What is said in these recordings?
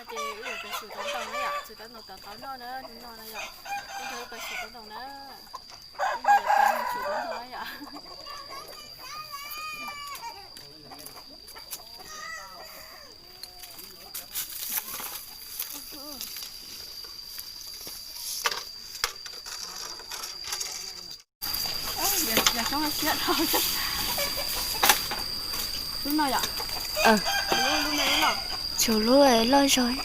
Ces wb yuav pais xyuas taub ntoo na yom, xyuas taub ntoo tom qab noj na, hnub no na yom. Wb yuav pais xyuas taub ntoo na. Wb yuav pais xyuas taub ntoo na yom. Lub no yom? Tshuav lub loj zog.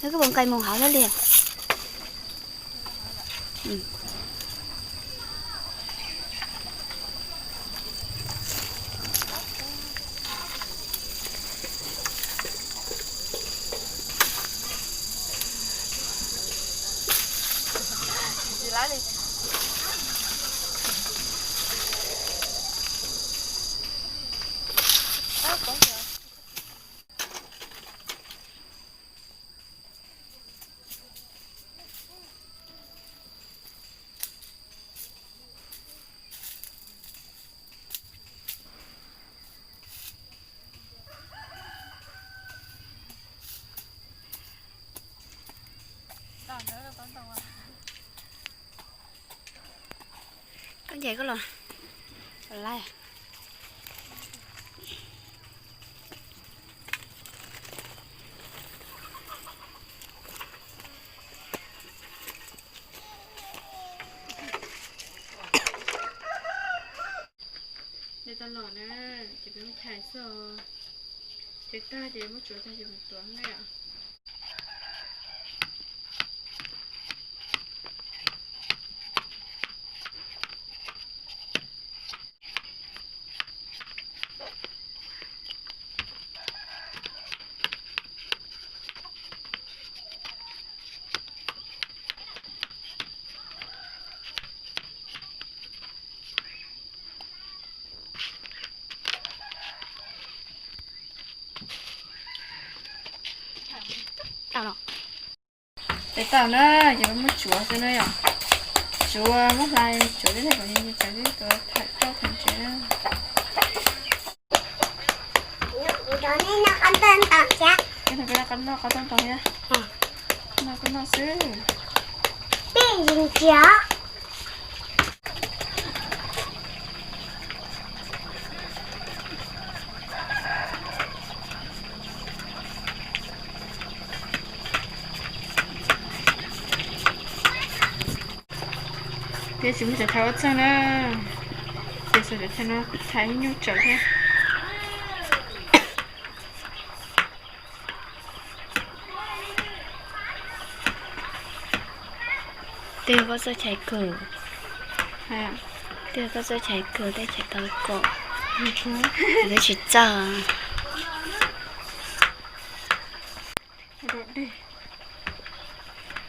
Koj puas nqaim mus hauv thiab li? Koj ncaim koj los. Ces tau los na, ces peb muab chais xwb os. Chais tag ces muab tsuav tag ces mus tuav na yom. Tau los. Ces tau na, ces muab tsuav xwb na yom. Tsuav muab hlais tsuav li kom nws tsawv xwb, tuav rau tom tsev na. Peb noj qab ntoo thiab. Noj koj noj xwb. Peb tsis muaj cov thaiv ua txheej na, ces xuas cov thaiv no thaiv nyuj tsawv thiab. Twb yog koj txawj chais kawg, twb yog koj txawj chais kawg tej chais tau kom, twb tsis txawj.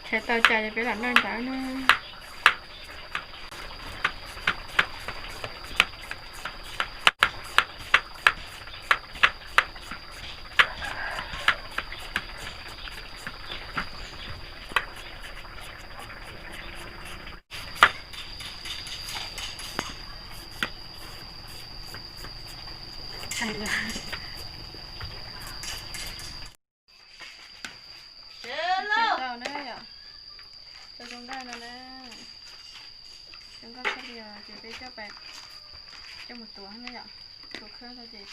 Chais tau cas ces peb lam noj ntawd na. Tau na yom, tau zoo nkauj no na. Zoo nkauj kawg li os, ces peb coj pais, coj mus tuav na yom, tuav khawb tau ces.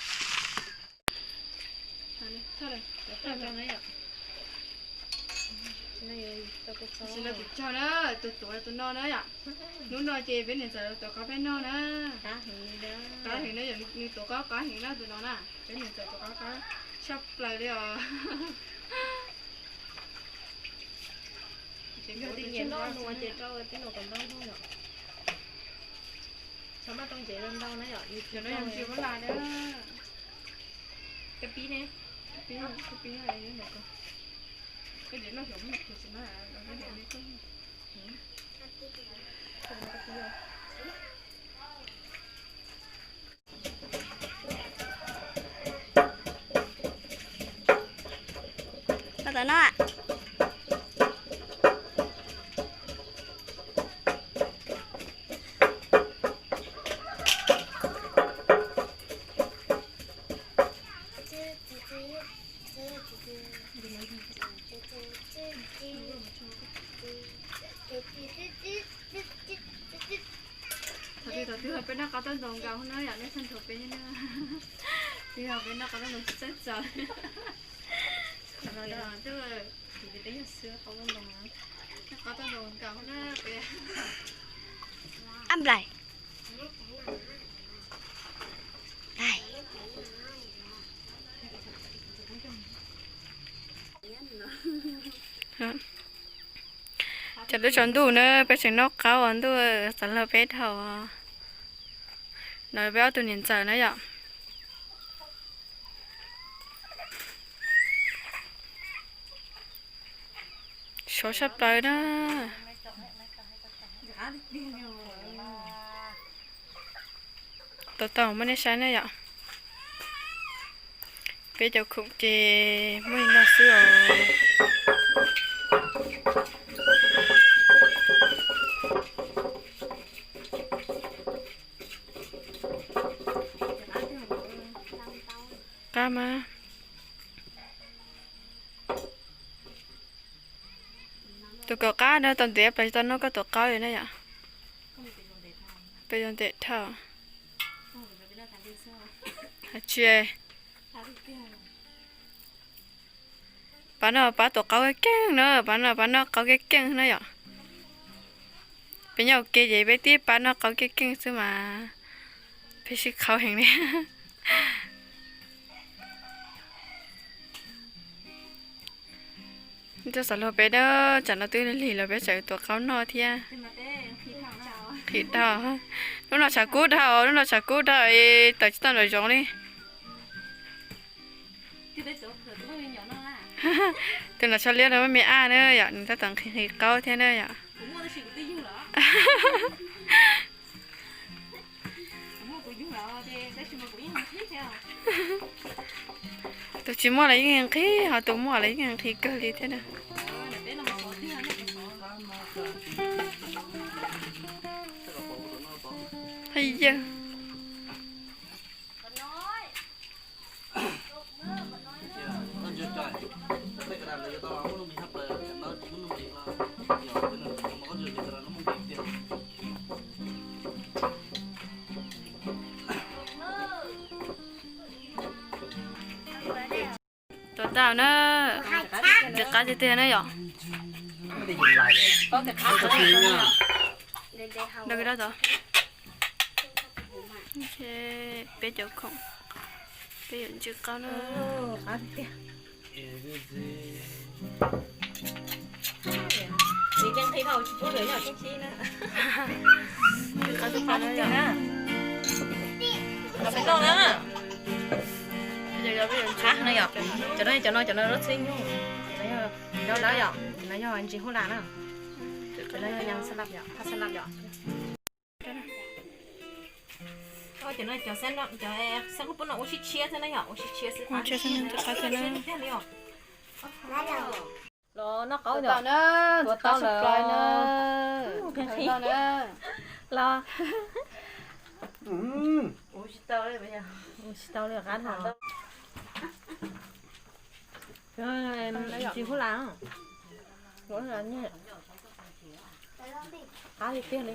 Tsis los kuv cog na, tus tuav tus no na yom. Hnub no ces peb niam ntxawm tuav qaub peb noj na. Qab heev na yom, nws tuav qaub qab heev na tus no na. Peb niam ntxawm tuav qaub qab tshaj plaws li os. Yog twg nyiam noj nua ces rau tib nua kom noj noj yom. Xav maj tau ntsev ntau na yom, yus no yog ntsis muab lais na. Kab pib ne, kab pib, kab pib, koj nyiam noj xyov muab noj xyov tsis na, koj nyiam li koj. Koj tau noj. Peb noj qab tauj ntoo nkaus na yom, nej txhob nthuav peb na. Yog peb noj qab tauj ntoo tsis txawj txaus. Qhov no ntuj, peb yog xwb qab tauj ntoo. Noj qab tauj ntoo nkaus na peb. Ab nplaim. Cov twb tsaus ntuj na, peb tseem noj qaub ntuj, txav log peb dhau. No peb ob tug niam ntxawm na yom. Sov sab plaws na. Tau tau muab nej saib na yom. Peb cov khoom ces muaj li no xwb os. Qab mas. Tus kaum qab no tau ntev plaws tsis tau noj koj tus qaub li na yom. Peb zoo ntev dhau. Tsis, pab no pab tus qaub keej keej na, pab no pab noj qaub keej keej na yom. Peb nyob ua ke ces peb tib pab noj qaub keej keej xwb mas peb sib qhaub heev li. Coj xav luag peb na, tsam no twb lig los peb tseem tua qaub noj thiab. Qhim dhau, hnub no tshav kub dhau, hnub no tshav kub dhau, tawm tsis tau nraum zoov li. Tus no tsho liab no muaj me ab na yom, nws tab tom nqhis nqhis qaub thiab na yom. Tus tsis muaj los yeej nqhis, ho tus muaj los yeej nqhis kawg li thiab na. Yawg. Tua tau na. Ntxim qab tiag tiag na yom. Peb cov khoom, peb yuav ntsw qaub na. Cov no, cov no, cov no lub txhib nyuj, cov no yog ntsis huab lab na, cov no yog yam xab laj yom, phaj xab laj yom. Cov no cov xab qub pub no ua sib tshiab xwb na yom, ua sib tshiab xwb. Los noj qaub yom. Tua tau lawm. Los ua tsis tau li qab dhau. Ntsis huab lab, qab li tiag li.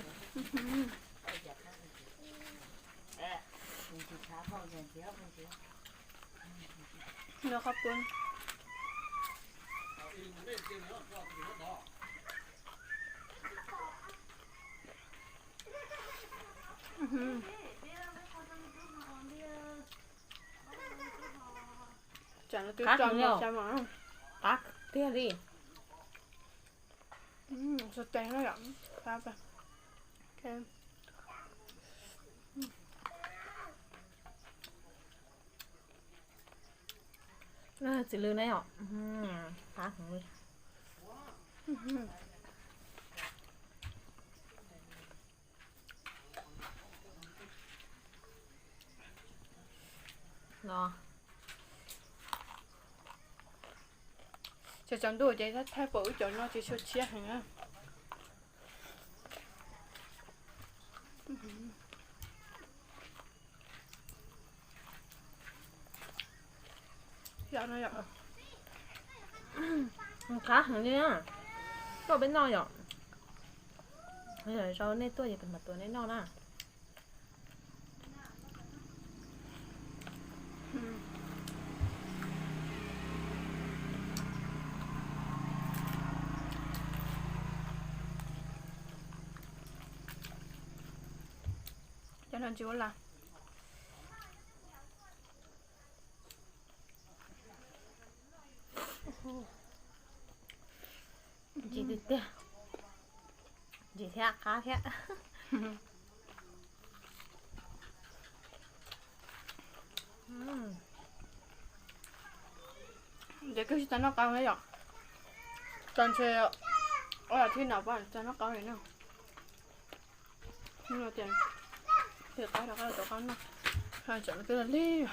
Qab tiag li. Txiv lws na yom, qab heev li. Cov tsaus ntuj ces thaij pom wb cov no tsis tshua tshiab heev na. Qab heev li na. Tuaj peb noj yom. Zaum nej tuaj ces kuv mam tuav nej noj na. Cov no ntsis ua las. Ntsim tiag tiag. Ntsim thiab qab thiab. Ces kawg tsis tau noj qab na yom. Txog ntshe ua thib no pab tau noj qab li na. Tias qab rau qab rau qab noj, tsam no twb lig.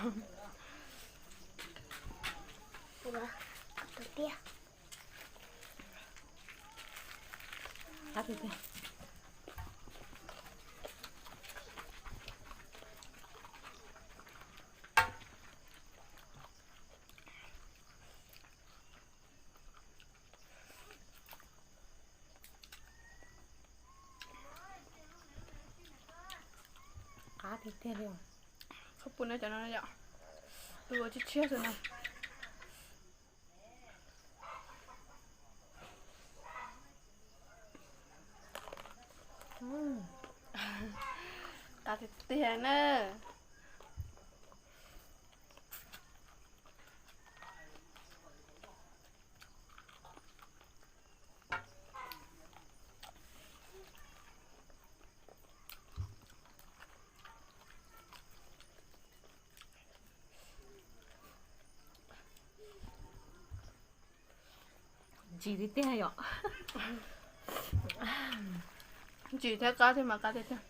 Qab tiag tiag li. Khaub pus no cov no yom, tus ua tshiab tshiab xwb na. Qab tiag tiag na. Ntsim tiag tiag yom. Ntsim thiab qab thiab mas qab tiag tiag.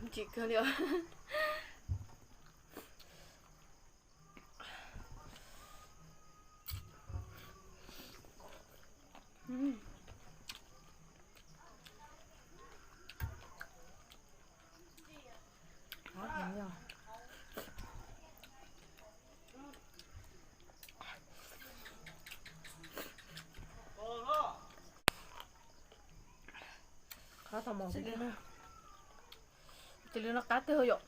Ntsim kawg li os. Qab tau mos tiag. Cia li no qab tiag yom.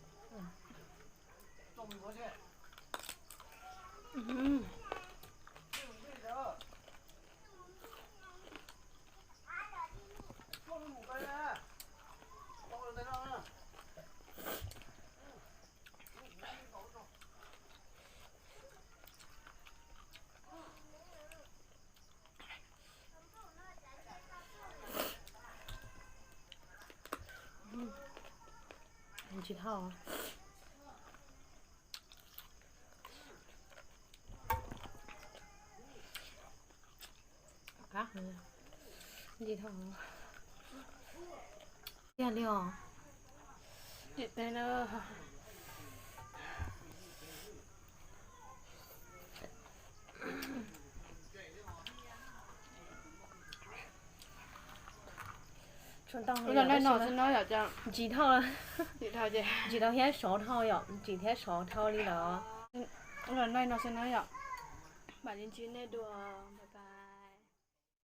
Ntsis dhau. Qab heev. Ntsis dhau tiag li os. Ntsim teg na. Ua los noj no xwb no yom. Ntsim dhau, ntsim dhau thiab sov dhau yom, ntsim thiab sov dhau li lawm. Ua los noj no xwb no yom. Mam li ntsib nej dua.